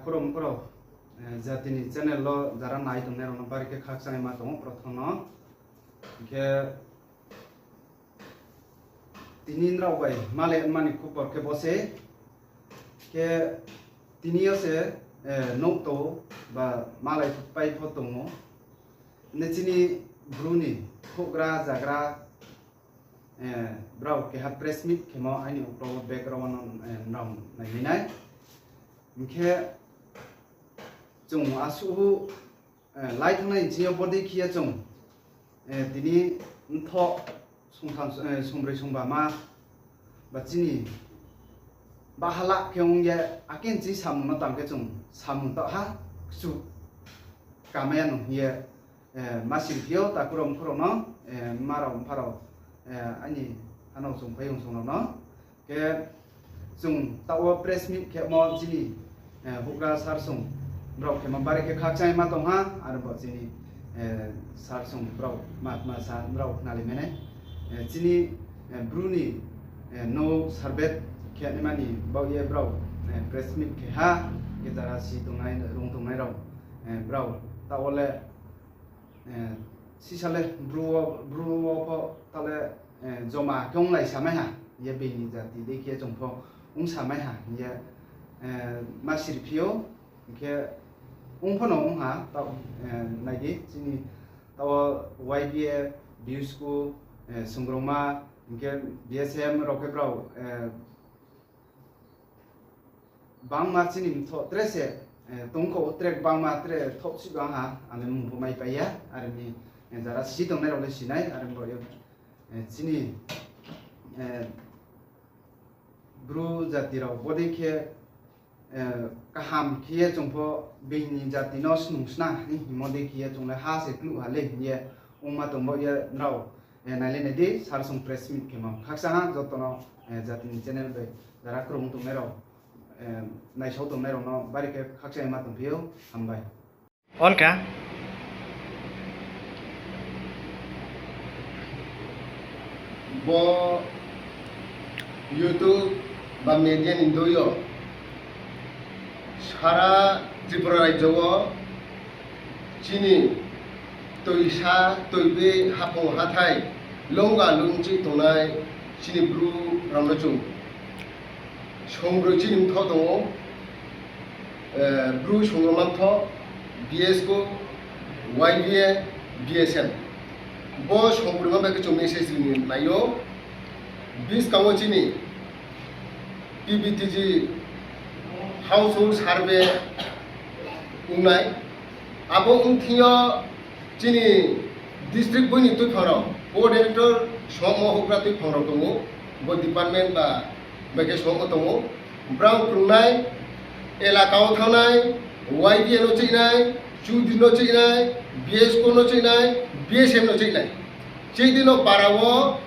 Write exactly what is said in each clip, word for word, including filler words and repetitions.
Khorang khorang, eh, Jati ni channel wo jara nai tongnai rao no bari khe khakchangma tong ou prothom no. Hing khe tini nrao bai malai mani khupor khe bo se. Khe tini yo se, eh, nouh to ba malai pai pho tong ou. Hing khe chini Bru ni houhgra zagra, eh, brao keha press meet khemo aini uklau wo background wo, eh, nrao nainai nai. Hing khe chung asuh hu, eh, lai thanngnai chini yo bodei khe ye chung, eh, tini mthoh sungtham, eh, sungbroi sungbama ba chini bahala khe ong ye, akhe chini samung no tang khe chung samung taoh ha kchu kamai ya no hing ye, eh, ma siri phi ou takhu rao mkhu rao no, eh, mma rao mpha rao, eh, aini ano chung phaiyong song rao no. Khe chung taoh wo press meet khemo chini, eh, houhgra sir song brao khemo bari khe khakchangma tong ha, aro bo chini, eh, sir song brao ma, ma sa brao khnalai mai nai. Eh, chini, eh, Bru ni, eh, nouh survey khe naimani baoh ye brao, eh, press meet khe ha, khe jara si tongnai, rung tongnai rao, eh, brao taoh wo le, eh, sisa le Bru wo, Bru wo pho taoh le, eh, joma khe onglai samai ha, hing ye bini jati dei khe chung pho ong samai ha, hing ye, eh, ma siri phi ou, hing khe ong pho no ong ha, taoh, eh, nai di, chini taoh wo Y B A, BSCO, eh, Songrongma, hing khe B S M rao khe brao, eh, bangma chini mthoh tre se, eh, tongkho tre bangma tre thoh si bang ha, ang le mung pho maipai ya, are ni, eh, jara si tongnai rao le si nai, are bo yo, eh, chini, eh, Bru jati rao bodei khe, eh, kaham khe ye chung pho bini jati no snung sna hing hingmo dei khe ye chung le ha se kluh ha le hing ye ongma tong bo ye nrao, eh, nai le nai di, sir song press meet khemo khakchang ha joto no, eh, Jati ni channel bai jara krung tongnai rao, eh, naisao tongnai rao no bari khe khakchangma tongphi ou, hambai. On kha. Bo YouTube ba media ni doi yo sara Tripura rajyo wo chini toisa, toibi, haphung hathai, longga lungchi tongnai chini Bru rao no chung songbroi chini mthoh tong ou, eh, Bru Songrongma mthoh, BSCO, YBA, BSM. Bo songbroima bai khe chung message ri ni nai ou. Buskang wo chini PVTG household survey ongnai. Abo ong thing yo chini district boi ni tuiphang rao, co-director songmo houhgra tuiphang rao tong ou, bo department ba bai khe songmo tong ou. Brao krungnai, elaka wo thanngnai, YBA no chihnai, Chudri no chihnai, BSCO no chihnai, BSM no chihnai. Chih di no para wo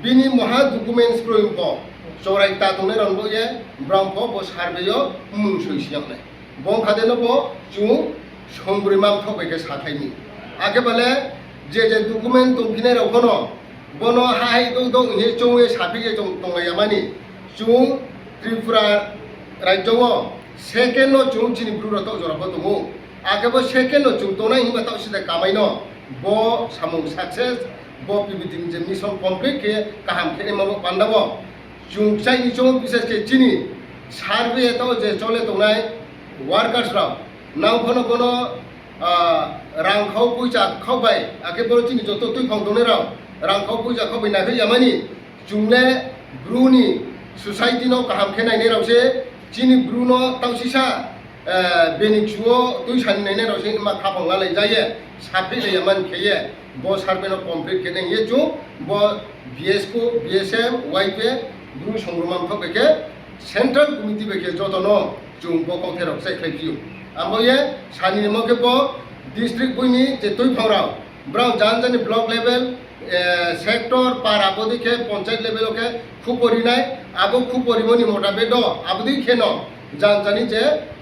bini maha documents kroi pho, chorai kta tongnai rao bo ye, brao pho bo survey yo mmung soi si yag nai. Bo ong kha de no bo chung songbroima mthoh bai khe sakhlai mi. Akhe ba le je je document tongphinai rao pho no, bo no hahai dou dou hing ye choung ye saphi ye chung tonglai ya mani. Chung Tripura rajyo wo second no chung chini Bru rao taoh jora pho tong ou. Akhe bo second no chung tongnai himba taoh sida kamai no bo samung success, bo PVTG ni je mission complete khe kaham khe naima bo panda wo. Chung kchai ni choung, bises khe chini survey taoh je chole tongnai workers rao, nang pho no bo no, ah, rangkhau poicha khau bai, akhe bo chini joto tuiphang tongnai rao, rangkhau poicha khau bai naiphai ya mani, chung le Bru ni society no kaham khe nainai rao se, chini Bru no taoh sisa, eh, bini kchu wo tuisa ni nainai rao se ma khaphang lalai ja ye, saphi lai ya mani khe ye, bo survey no complete khe nai hing ye chung, bo BSCO, BSM, YBA, Bru Songrongma mthoh bai khe, Central Committee bai khe joto no chung bo kauthai rao kchaikhlai phi ou. Abo ye sani ni mo khe bo district boi ni je tuiphang rao, brao janja ni block level, eh, sector, para bodei khe, panchayat level wo khe khupor ri nai, abo khupor rimo ni motabe do, abo dei khe no janja ni je,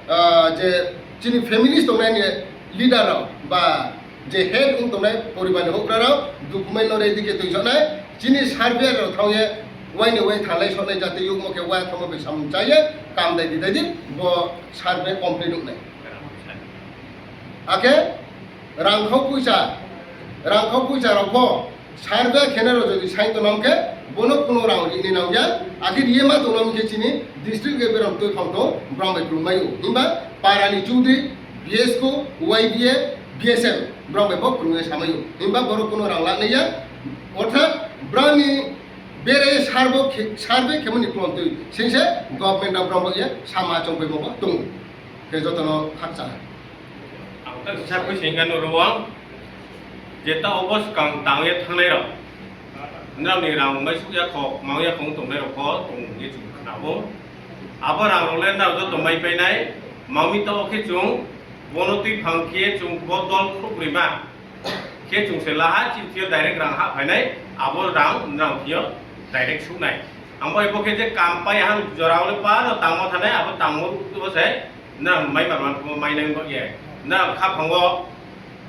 ah, je chini families tongnai ni leader rao ba je head ong tongnai poribar ni houhgra rao document no ready khe tuisoh nai, chini surveyor rao thanng ye, wai ni wai thannglai soh nai jate youhmo khe wai thanngmo bai samung cha ye, Kam dai di, dai di, bo survey complete ong nai. Akhe rangkhau poicha, rangkhau poicha rao pho survey khe nai rao jodi saing tong nang khe, bono kuno rang ri ni nang ya, akhe ri ye ma tong nang khe chini district level rao tuiphang tong, brang bai krungmai ou. Himba para ni chudri, B S K, Y B A, B S F, brang bai pho krung ye samai ou. Himba boro kuno rang la nai ya, orthat brang ni bere survey khe, survey khemo ni klon tui sing se government rao brang bai ye sama chongpaimo bo tong ou. Khe joto no khakchang. Ang ta sa khe sing khe no ro ang, je ta obo skang tang ye thanngnai rao, nrao ni rang maisuh ya kho, mang ya kho tongnai rao pho tong ye chung khna ou. Abo rang rao le nrao joto maipai nai, mang mi tao khe chung, bono tuiphang khe chung bo dol khrouhbroi ma khe chung se la ha, chini thing yo direct rang hahphai nai, abo rang nrao thing yo direct souh nai. Ang bai bo khe je kam pai ha, jora wo le pa no tangmo thanai, abo tangmo bo se nrao mai ma man pho mai nai bo ye. Nrao khaphang wo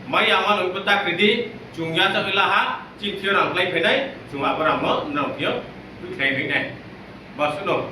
mai ya ma no bo ta kri di, chung ya cha la ha, chini thing yo rang kláiphai nai, chung abo rang no nrao thing yo tuikhlai ri nai. Ba suh no.